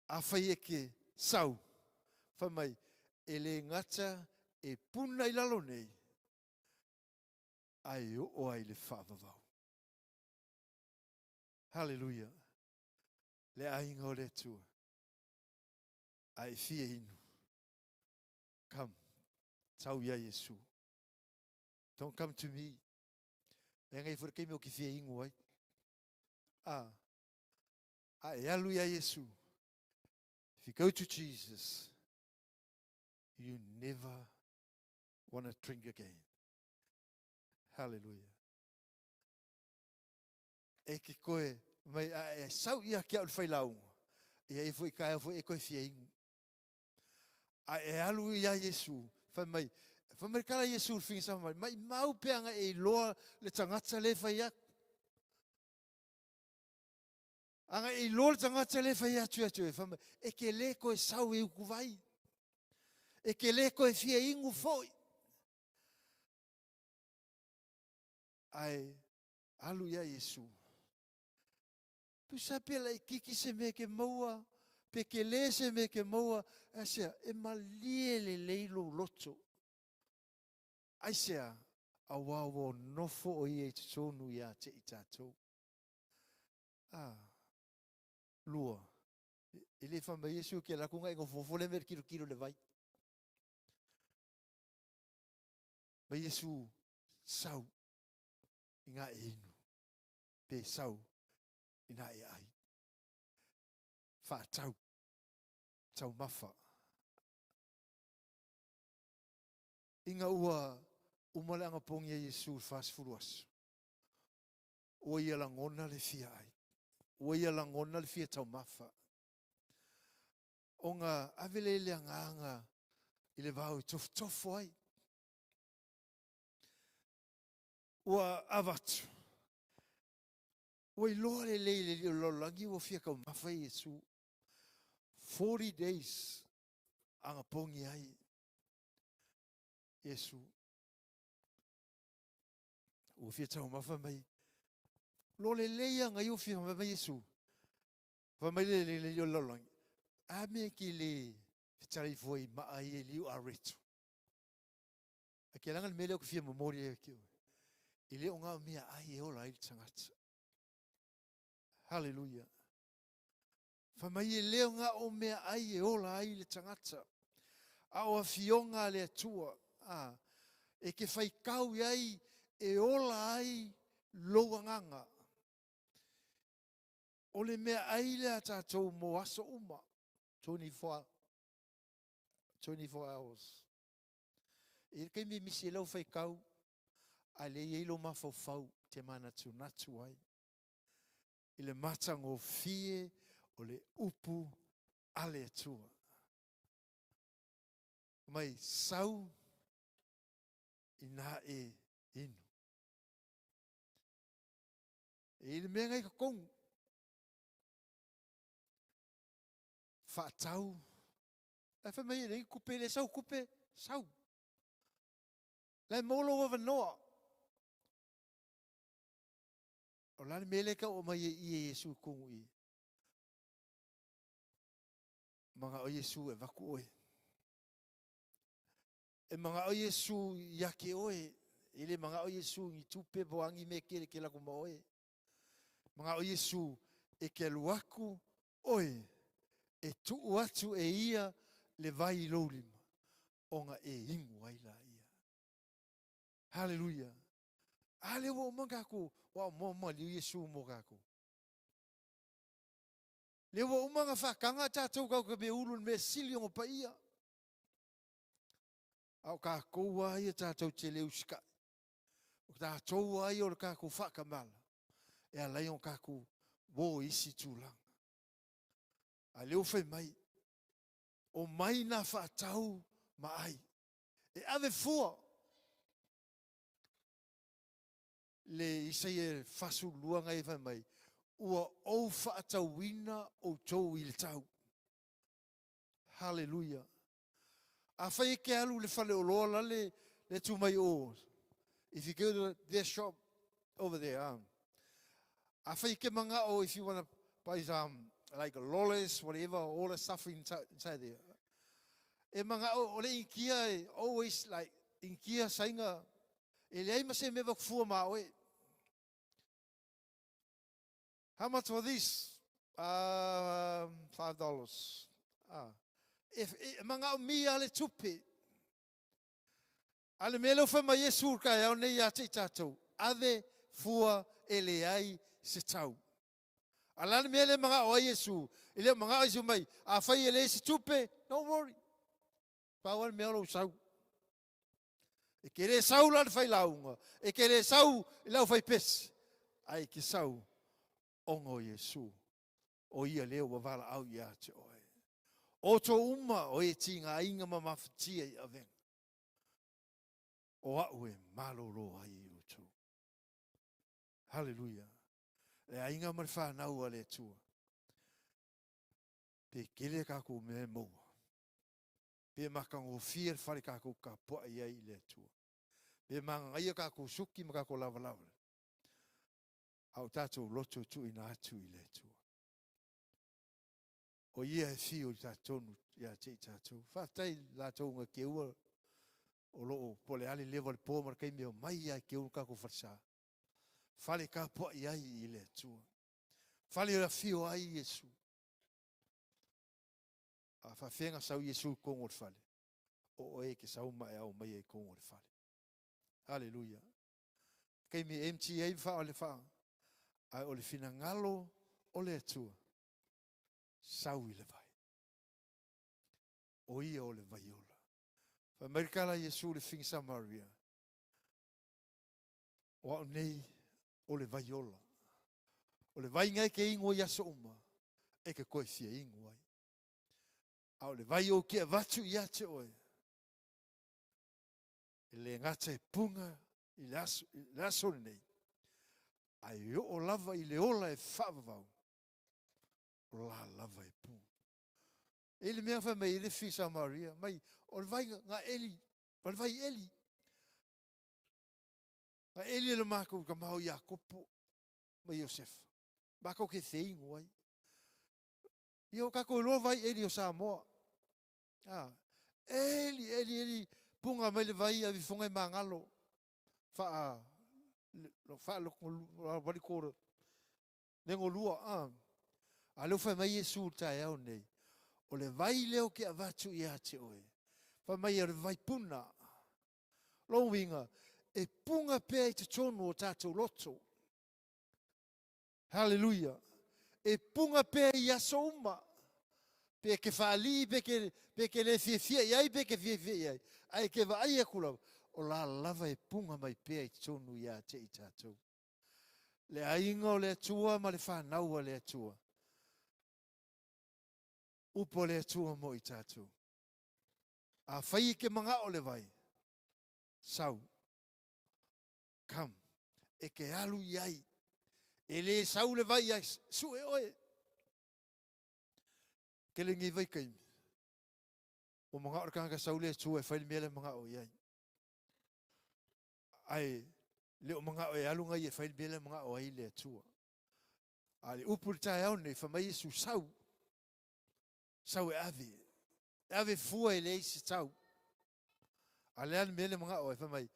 afai e te sau, fai mai, e le gata e puna i lalo nei, ae oo ai i le faavavau. Haleluia! Le aiga o le Atua, a e fia inu, come, tau ia Iesu. Don't come to me. E ngai foi le taimi ou te fia inu ai. A, a e alu ia Iesu. If you go to Jesus, you never want to drink again. Hallelujah. E ke koe mai a e sau ia ke au le failauga. Ia e foi taeao foi e koe fia inu. A e alu ia Iesu, fai mai, fai mai kala Iesu le fingi sama mai, mai mau peanga e iloa le tagata le fai atu. Aga e iloa le tagata le fai atu ia te oe, fai mai, e ke le koe sau e ukuvai. E ke le koe fia inu foi. Ae alu ia Iesu. Tusa pe laititi se mea e ke maua, pe tele se mea e ke maua, aisea, e malie lelei lou loto. Aisea, auā ua nofo o ia i totonu ia te i tatou. A, lua, e le fai mai Iesu ke alu atu nga e nofonofo lea mea e tilotilo i le vai. Mai Iesu sau i ngā e inu. Pe sau ina e ai. Whaatau. Taumafa. Inga ua uma le agapogi a Iesu i le 40 aso. Ua ia lagona le fia ai. Ua ia lagona le fia taumafa. Ona ave lea i le agaga i le vao e tofotofo ai. Ua avatu. Ua iloa lelei e le Alii o le lalolagi ua fia taumafa Iesu. 40 days agapogi ai Iesu. Ua fia taumafa mai. Lo lelei aga ia ua fia mai Iesu. Fai mai le le Alii o le lalolagi. A mea ke le fetali fua i maa ia i liu areto. A ke langa le mea lea o ke fia momoli ai ke oe. E le o ngā mea ai e ola ai le tagata. Hallelujah. Fai mai e le o ngā o mea ai e ola ai le tagata. A o afioga a le Atua, a, e ke whaikau i ai e ola ai lou agaga. O le mea ai lea a tatou mo aso uma, 24. 24 hours. E i ai le taimi e misi ai lau faitau, a o lea e i ai lou mafaufau e te manatunatu ai i le matagofie o le upu a le Atua. Mai sau ina e inu. E i ai le mea na i totonu, faatau, ae fai mai e leai ni tupe, e leai sau tupe, sau. La e maua lou avanoa. O le a le mea lea e tau aumai ai i i e Iesu i totonu i i? Manao Iesu e avatu oe. E manao Iesu ia te oe. E le manao Iesu i ni tupe po o a ni mea tele e te alu atu ma oe. Manao Iesu e te alu atu oe e tuu atu e ia le vai i lou lima ona e inu ai laia. Haleluia! A lea ua uma ona tatou, ua maliu Iesu mo tatou. Lea ua uma ona faataga tatou tatou te mea ulu i le mea sili ona paia. A o tatou lava ia tatou te le usitai. O tatou lava ia o le tatou faatamala e ala ai ona tatou o i isi tulaga. A o lea ua fai mai, omai na faatau ma ai. E ave fua le Isaia 42 na e fai mai, ua ou faatauina outou i le tau. Haleluia. Afai e te alu i le faleoloa la le tu mai o, if you go to their shop over there, afai e te manao, if you wanna buy some like lollies, whatever, all the stuff inside there, e manao o le Initia e always like, Initia, Saina, e leai ma se mea avatu fua ma oe. How much for this? $5. Ah. E, e manaomia le tupe. A le mea lea ua fai mai Iesu i le taeao nei ia te i tatou, ave fua e leai se tau. A le a le mea lea e manao ai Iesu? E le o manao Iesu mai, afai e leai se tupe, don't worry. Pau lava le mea o lou sau. E te le sau la le failauga, e te le sau i le aufaipese, ae e te sau ona o Iesu, o ia lea ua valaau ia te oe. O outou uma o e tigaina ma mafatia i avega, o au e malolo ai i outou. Haleluia. Le aiga ma le fanau a le Atua. Pe tele a tatou mea e maua. Pe matagofie le fale tatou tapuai ai i le Atua. Pe magagaia tatou suki ma tatou lavalava. A o tatou loto e tuuina atu i le Atua. O ia e fiu i totonu ia te i tatou. Faafetai i latou na keua o lo o po o le a le leva o le po ma le taimi e omai lava e keu le tatou falesa. Fale tapuai ai i le Atua. Fale e afio ai Iesu. A faafefea na sau Iesu i totonu o le fale? O oe e te sau ma e ao mai ai i totonu o le fale. Haleluia. Taimi e empty ai ma le faa, ae o le finagalo o le Atua, sau i le vai. O ia o le vai ola. Fai mai le tala a Iesu i le figi Samaria, o au nei o le vai ola. O le vai na e te inu ai i aso uma, e te toe fia inu ai. A o le vai ou te avatu ia te oe, e le gata e puga i le aso, i le aso lenei, ae e oo lava i le ola e faavavau, o la lava e puga. E i le mea fai mai ai le fi Samaria, mai o le vai na eli, o le vai eli. Na eli e le matou tama o Iakopo ma Iosefa. Matou te feinu ai. Ia o tatou iloa vai eli o Samoa. A, eli, eli, eli, puga mai le vai ave ifoga e magalo. Faa, faa, what do you call it? Legolua, a. A lea ua fai mai Iesu i le taeao lenei, O le vai lea ou te avatu ia te oe, fai mai o le vai puna. Lona uiga, e puna pea i totonu o tatou loto. Haleluia! E puna pea i aso uma. Pe ke whaali, pe ke, pe ke le fiafia i ai, pe ke fiafia i ai. Ae ke vaai aku lava, o la lava e punga mai pea i tonu ia te i tātou. Le aiga o le Atua ma le whanau a le Atua. Upo le Atua mo i tātou. A whai i ke manga o le vai. Sau. Come. E ke alu i ai. E le sau le vai ai. Su e oe. Ke le ngi vai kaimi. O manga o le kanga sau le Atua e whai le mea le manga o i ai. Ai le o manga o e alu ngai e whai le mea le manga o ai le Atua. A le upu le tae au nei, whamai Iesu sau. Sau e ave. E ave fua e le isi tau. A le ane mea le manga o e whamai,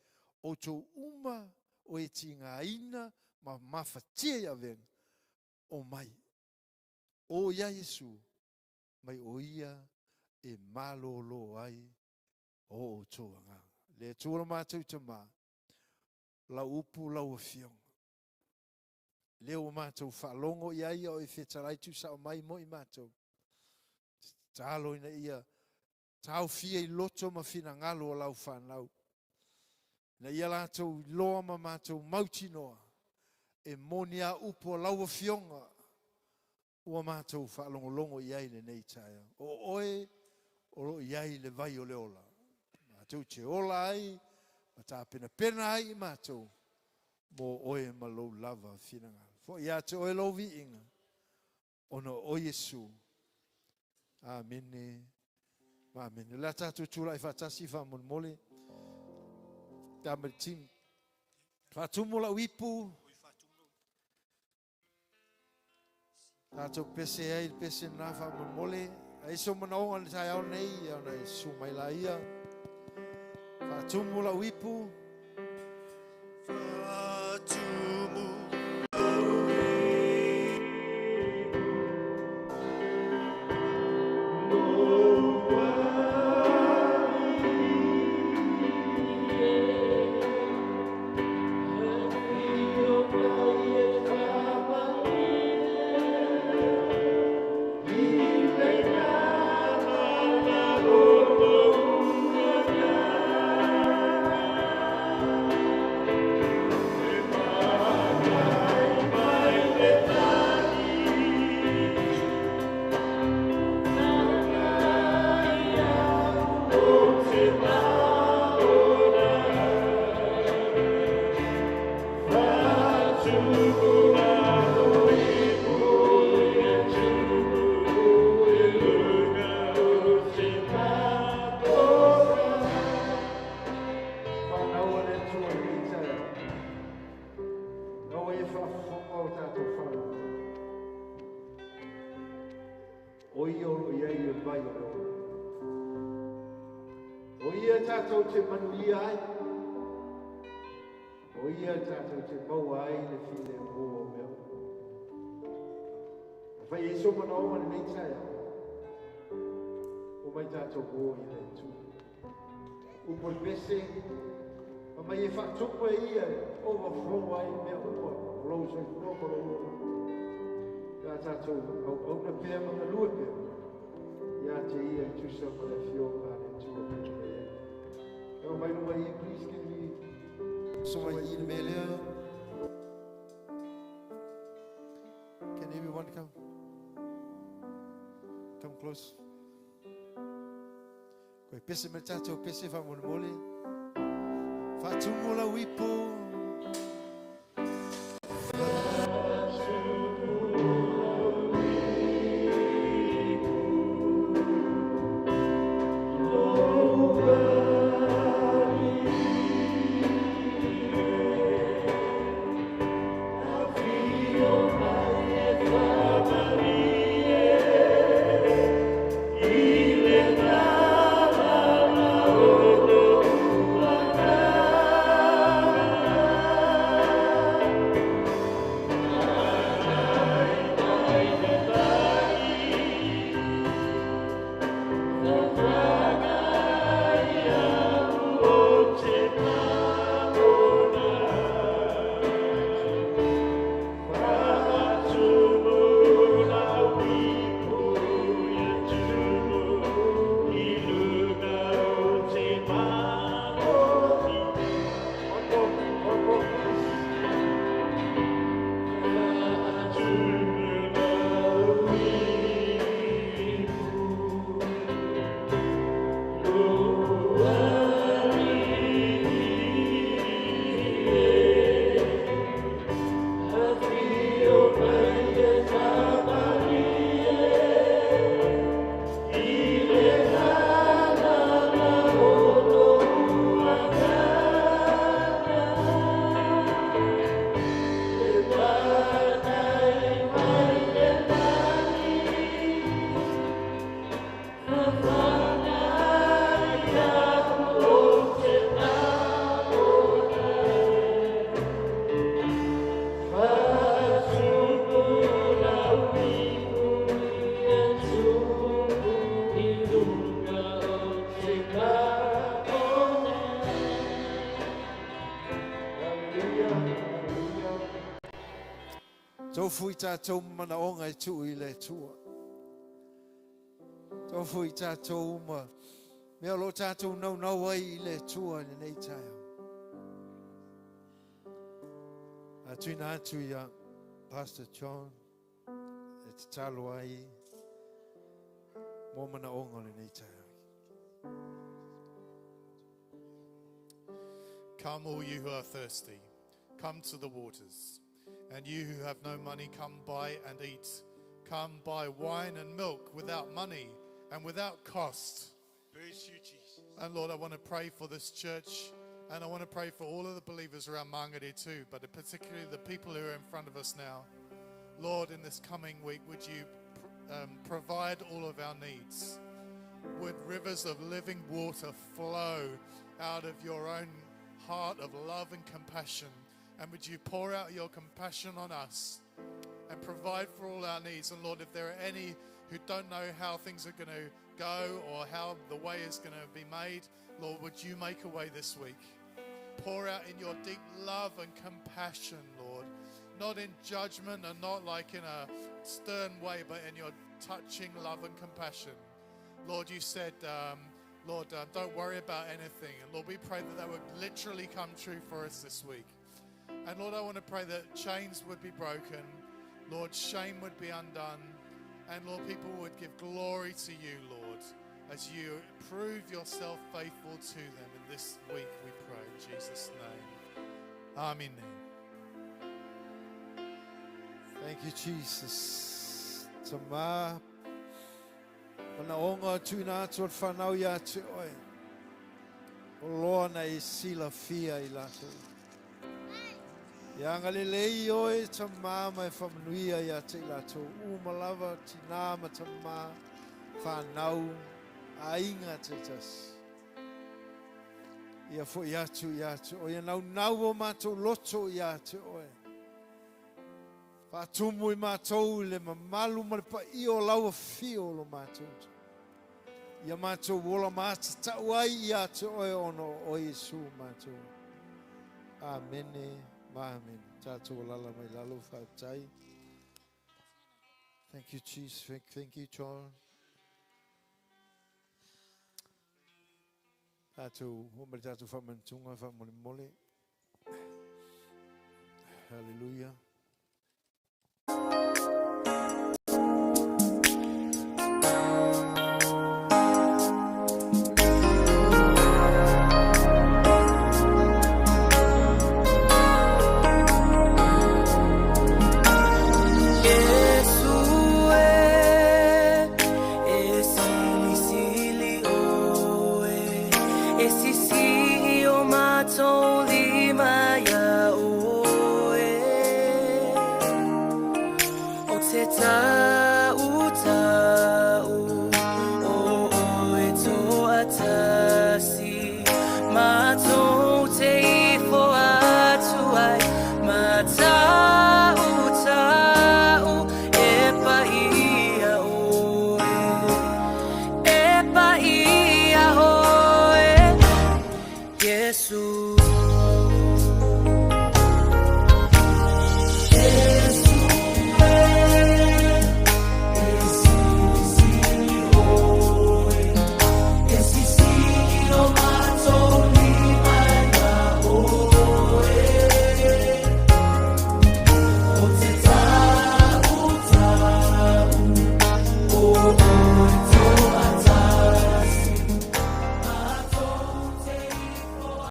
o tō uma o e ti ngā ina ma mawhatia i avenga o mai. O ia Iesu, mai o ia e malolo ai o o tō anganga. Le Atua lo mātou te mā, lau upu lau afioga. Lea ua mātou whaalongo ia ia o e whetalai tu sa o mai mo i mātou. Talo ina ia tau fia i loto ma whina ngalo o lau whanau. Na ia lātou loa ma mātou mautinoa e moni a upu o lau afioga ua mātou whaalongolongo i ai le nei taia. O oe o lo i ai le vai o le ola. Mātou te ola ai, ma tā pena pena ai i mātou mo oe ma lou lava whina ngalo. Fo ia te oe lou viinga, ona o Iesu. Amene. Amene. La tātou tūrai whaatasi wha monmole. Tā me tim. Whaatumu lau ipu. Tātou pese ai, pese nā wha monmole. Ai so manaonga le tai au nei, au nei su mai la ia. Whaatumu lau ipu. Whaatumu. O ia tātou te manuia ai. O ia tātou te maua ai le file mō o mea. A whai e so mana o nei taia. O mai tātou mō i le tū. Upo le pese, ma mai e whaatupu e ia, overflow ai mea uma, o lou soifua ma lou ola. Ia tātou au auna pea ma ngalue pea. Ia te ia i tusa ma le fioga a le Atua pe mai ai. Ewa mai luma i, please, can we So mai i le mea lea. Can everyone come? Come close. Koe pese me tātou pese whamolemole. Whaatumu lau ipu. Tofu i tātou manaonga e tuu i le Atua. Tofu i tātou ma mea o lo tātou naunau ai i le Atua i lenei taeao. A tuina atu ia Pastor John e tatalo ai mo manaonga o lenei taeao. Come, all you who are thirsty, come to the waters. And you who have no money, come buy and eat. Come buy wine and milk without money and without cost. Praise you, Jesus. And Lord, I want to pray for this church, and I want to pray for all of the believers around Mangere too, but particularly the people who are in front of us now. Lord, in this coming week, would you provide all of our needs? Would rivers of living water flow out of your own heart of love and compassion? And would you pour out your compassion on us and provide for all our needs? And Lord, if there are any who don't know how things are going to go or how the way is going to be made, Lord, would you make a way this week? Pour out in your deep love and compassion, Lord, not in judgment and not like in a stern way, but in your touching love and compassion. Lord, you said, Lord, don't worry about anything. And Lord, we pray that that would literally come true for us this week. And Lord, I want to pray that chains would be broken. Lord, shame would be undone. And Lord, people would give glory to you, Lord, as you prove yourself faithful to them. In this week, we pray in Jesus' name. Amen. Thank you, Jesus. Tama, manaonga tuina atu o le whanau ia te oe. O loa na e sila fia i lātou. Ia angalelei oe tama ma e whamanuia ia te i lātou. Umalava, tina ma tama, whanau, ainga te tasi. Ia fo ia atu ia te oe. Ia nau nau o mātou loto ia te oe. Whaatumu i mātou le mamalu ma le pa i o laua fio lo mātou. Ia mātou ola māta tau ai ia te oe ono o Iesu mātou. Amene, ma amen. Tātou lala mai lalo whaatai. Thank you, Jesus. Thank you, John. Tātou, o mare tātou whamantunga, whamole mole. Hallelujah. Te